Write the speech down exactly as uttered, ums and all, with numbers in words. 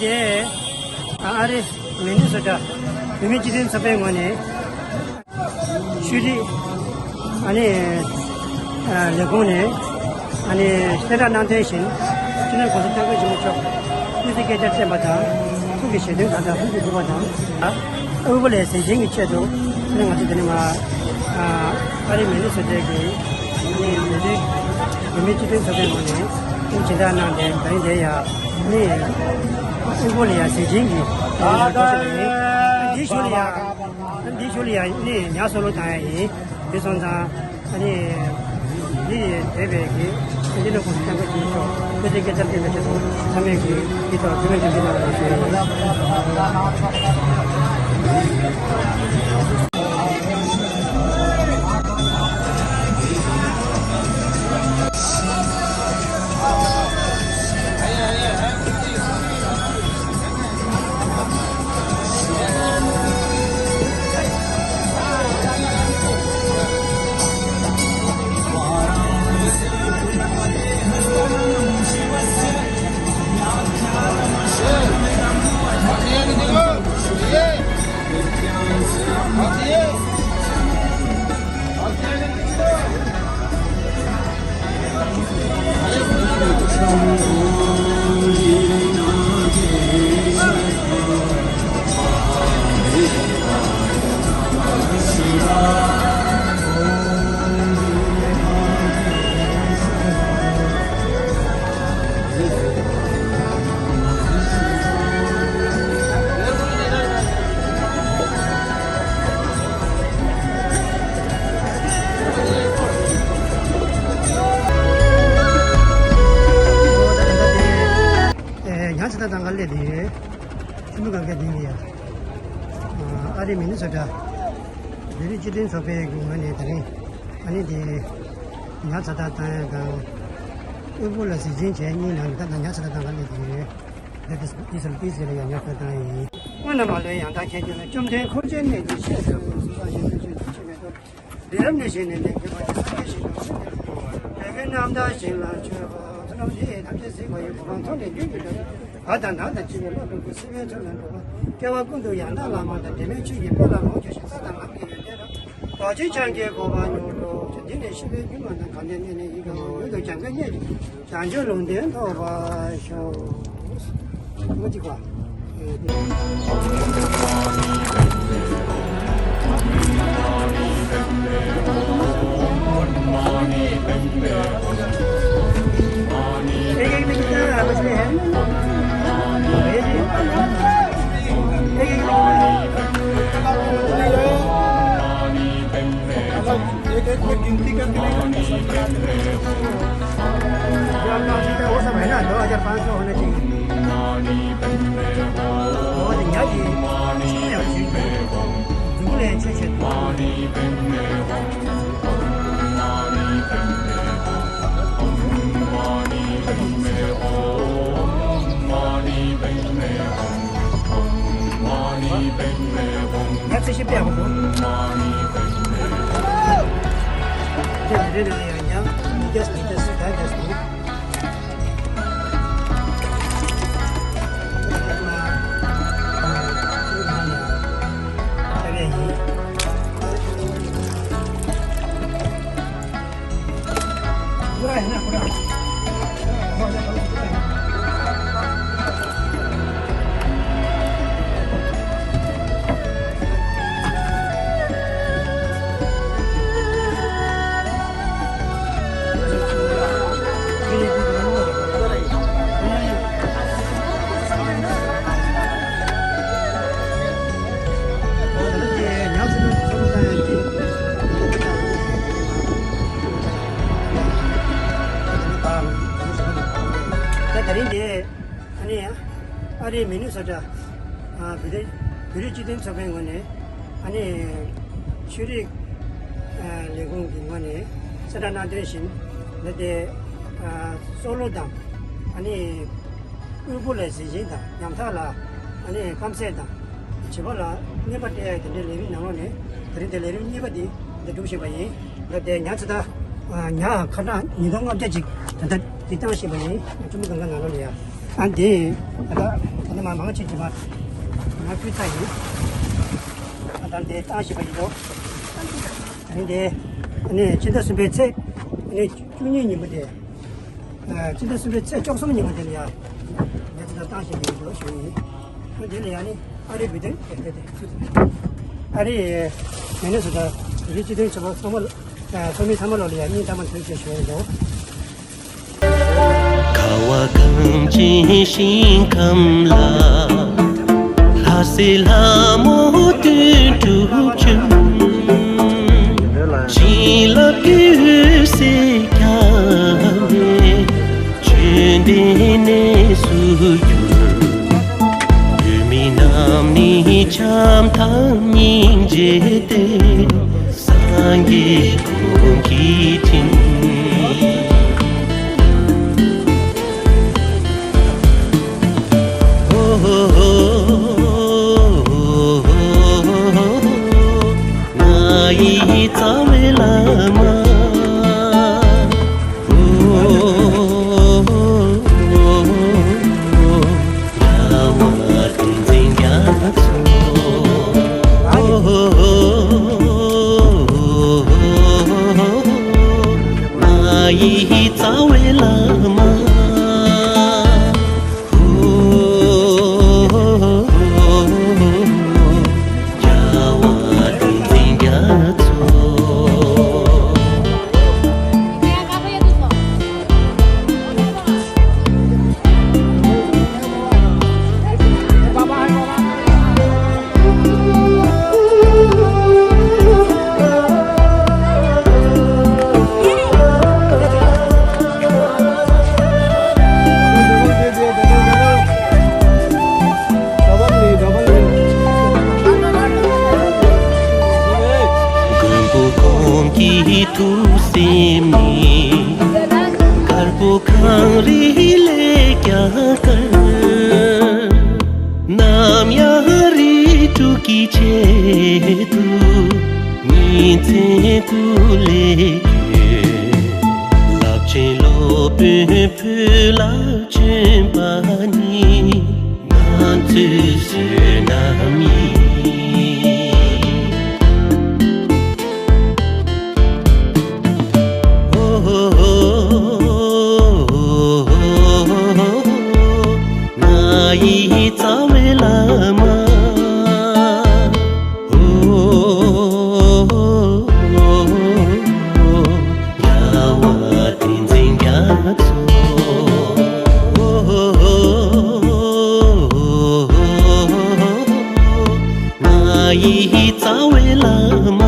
ཨ་རི་མི་ནི་སོ་ཊ་བོད་མིའི་སྤྱི་མཐུན་ཚོགས་པའི་ངོས་ནས། ཤེས་རིག་ཨ་ནི་ལས་ཁུངས་ནས་ཨ་ནི་གསལ་བསྒྲགས་གནང་དོན་བཞིན། སྤྱི་ནོར་༸གོང་ས་༸སྐྱབས་མགོན་ཆེན་པོ་མཆོག་ཀུན་གཟིགས་སྐད་ཆར་གསན་པ་དང་། ཐུགས་ཀྱི་བཞེད་དོན་དག་དང་ཐུགས་ཀྱི་འདུན་པ་དང་། དབུལ་པོ་ལ་གཟི་བྱིན་གྱི་ཆེད་དུ་ཨ་ནི་ང་ཚོ་འདི་ནས་མར་ཨ་རི་མི་ནི་སོ་ཊ་གི་ཨ་ནི་མི་རིགས་བོད་མིའི་སྤྱི་མཐུན་ཚོགས་པའི་ངོས་ནས་ཨ་ནི་སྦྱིན་བདག་གནང་སྟེ། ད་རིང་འདིར་ཡ་ཨ་ནི་དབུལ་པོ་ལ་ཡ་གཟི་བྱིན་གྱི་ཐོག་ཞུགས་པ་ཡིན། འདིའི་གཞུག་ལ་ཡ། འདིའི་གཞུག་ལ་ཡང་ནི་ཉ་གསོ་ལུགས་དང་ཡང་ཡིན། དེ་སོང་ཙང་ཨ་ནི་འདི་ཡི་འདས་པའི་གི་འདི་ནི་༸གོང་ས་༸སྐྱབས་མགོན་ཆེན་པོ་མཆོག་སྐུ་ཚེ་བསྐལ་བརྒྱར་བརྟན་པའི་ཆེད་དུ་ཚང་མས་ཀྱི་འདི་ཐོག་ཐུགས་སྨོན་འདུན་གནང་བ་ཞུ་ཡི་ཡིན། ཨེ། ཉ་ཚ་ད་དང་ག་སླེབས་ཏེ་ཡོད། ཆུ་མིག་གམ་ཁའི་སྟེང་ལ་ཡ། ཨ་རི་མི་ནི་སོ་ཊ་བོད་རིགས་སྤྱི་མཐུན་ཚོགས་པའི་ངོས་ནས་ད་རིང་ཨ་ནི་དེ་ཉ་ཚ་ད་དང་དང་དབུལ་པོ་ལ་གཟི་བྱིན་བྱས་གཉིས་ནང་ད་ལྟ་ཉ་ཚ་ད་དང་ག་སླེབས་ཏེ་ཡོད། ད་དེ་དེ་ཚོ་ལ་དེ་ཚོ་ལ་ཡ་ཉ་ཁ་བཏང་ཡིན། སྔོན་ལ་མ་ལོས་ཡང་དག་མཁྱེན་གྱུར་ནས། བཅོམ་ལྡན་འཁོར་བཅས་གནས་ཀྱི་སྲས་སུ་འཁོར། སྲོག་དང་ཞིང་དང་ཆོས་དང་ཕྱི་མའི་དོན། འདི་རབ་གནས་བཞེས་ནས་ལེགས་སྐྱེས་པ་ཡི། སངས་རྒྱས་ཞིང་དུ་མ་ལུས་པའི་བོད་ཀྱི་རྣམ་ཐར་ཞིང་ལ་མཆོད་པ། བསོད་ནམས་འདི་ཡིས་ཐམས་ཅད་གཟིགས་པ་ཡི། གོ་འཕང་མཐོང་ནས་རྒྱུད་ཀྱི་དོན། བ་དང་ནགས་དང་བཅས་པའི་ལྷ་ཀླུ་གི་སྲིད་པའི་མཚོ་ལས་འགྲོ་བ། སྐྱེ་བ་ཀུན་ཏུ་ཡང་དག་བླ་མ་དང་། འབྲལ་མེད་ཆོས་ཀྱི་དཔལ་ལ་ལོངས་སྤྱོད་ཅིང་། ས་དང་ལམ་གྱི་ཡོན་ཏན་རབ། རྡོ་རྗེ་འཆང་གི་གོ་འཕང་མྱུར་འགྲུབ་ཕྱིར། འདི་ནས་གཤེགས་པའི་སྒྱུ་མ་དང་། དགའ་ལྡན་གནས་ནས་ཡིད་འོང་མ། མྱུར་དུ་བྱམས་མགོན་གནས་བྱང་ཆུབ་ལུང་བསྟན་ཐོབ་པར་ཤོག་མུ་ཏིག་པ། एक एक में गिनती करके लेकर जो आपका अभी तक वो सब है ना, दो हज़ार पाँच सौ होना चाहिए। बहुत ही याद है। जुगल है, अच्छे अच्छे। ད་དེ་རིང་འདི་ཨ་ནི་ཨ་རིའི་མི་ནི་སོ་ཊ་ཨ་བོད་རིགས་བོད་རིགས་སྤྱི་མཐུན་ཚོགས་པའི་ངོས་ནས་ཨ་ནི་ཆོས་རིག་ཨ་ལས་ཁུངས་ཀྱི་ངོས་ནས་གསལ་བསྒྲགས་གནང་དོན་བཞིན། འདི་ལྟའི་ཨ་གསོ་ལུགས་དང་ཨ་ནི་དབུལ་པོ་ལ་གཟི་བྱིན་དང་། ཉམ་ཐག་ལ་ཨ་ནི་རྐང་རྩེད་དང་། བྱིས་པ་ལ་གནོད་པ་སྤྲད་ཡ་དེ་འདྲའི་ལས་རིགས་ནང་ལོགས་ནས་དེ་རིང་དེ་ལས་རིམ་གཉིས་པ་འདི་འདི་སྒྲུབ་བཞིན་པ་ཡིན། ད་ལྟའི་ཉ་ཚ་ད་ཉ་ཁ་གྲངས་ཉིས་སྟོང་ལྔ་བརྒྱ་ཅིག་ད་ལྟ་འདི་བཏང་བཞིན་པ་ཡིན། ཆུ་མིག་གམ་ཁ་ནང་ལོགས་ལ་ཡ། ཨ་འདི་ད་ ནི་མ་མང་ཆེ་གྱིས་མ་ང་སྤུས་ཚད་ཡིན། ཨ་ད་འདི་བཏང་ཞིག་པ་ཡིན་ནོ། ཨ་ནི་འདི་ཨ་ནི་ཕྱི་ཟླ་གསུམ་པའི་ཚེས་ཨ་ནི་བཅུ་གཉིས་ཉིན་མོ་དེ། ཨ་ཕྱི་ཟླ་གསུམ་པའི་ཚེས་བཅུ་གསུམ་ཉིན་མོ་དེ་ལ་ཡ། ངས་ཚོ་བཏང་ཞིག་པ་ཡིན་ནོ་ཞུ་ཡིན། ཨ་དེ་ལ་ཡ་ནི་ཨ་རིའི་བོད་དོན་དེ་དེ་དེ་ཚུད། ཨ་རིའི་མི་སྣ་ཚོ་དང་རིགས་སྤྱི་མཐུན་ཚོགས་པ་ཚང་མ་ལ། ཚོགས་མི་ཚང་མ་ལོ་ལ་ཡང་སྙིང་ཐག་པ་ནས་ཐུགས་རྗེ་ཆེ་ཞུ་ཡི་ཡོད། ཁ་བ་གངས་ཅན་ཞིང་ཁམས་ལ། ལྷ་སྲས་ལྷ་མོ་དོན་གྲུབ་བྱོན། བྱིན་རླབས་ཀྱི་འོད་ཟེར་ཁྱབ་པས། བཅོམ་ལྡན་གནས་སུ་གྱུར། བོད་མི་རྣམས་ནི་འཆམ་མཐུན་སྙིང་རྗེ་སྟེ། སངས་རྒྱས་ཀུན་གྱི་དྲིན། ང་ཡི་རྩ་བའི་བླ་མ། རྒྱལ་བ་ཏིང་འཛིན་རྒྱ་མཚོ། ང་ཡི་རྩ་བའི་བླ་མ། རྒྱལ་བ་ཏིང་འཛིན་རྒྱ་མཚོ། མགོན་པོ་ཁོང་གི་ཐུགས་སེམས་ནི། དཀར་པོ་གངས་རི་ལས་ཀྱང་དཀར། ནམ་ཡང་རིགས་དྲུག་གི་ཆེད་དུ། ཉིན་མཚན་སྐུ་ལས་བསྐྱོད། རླབས་ཆེན་སློབ་དཔོན་བོད་ལ་བྱོན་པ་ནི། ང་ཚོའི་བསོད་ནམས་ཡིན། ཨོ། ང་ཡི་རྩ་བའི་བླ་མ། ཨོ། རྒྱལ་བ་ཏིང་འཛིན་རྒྱ་མཚོ། ང་ཡི་རྩ་བའི་བླ་མ།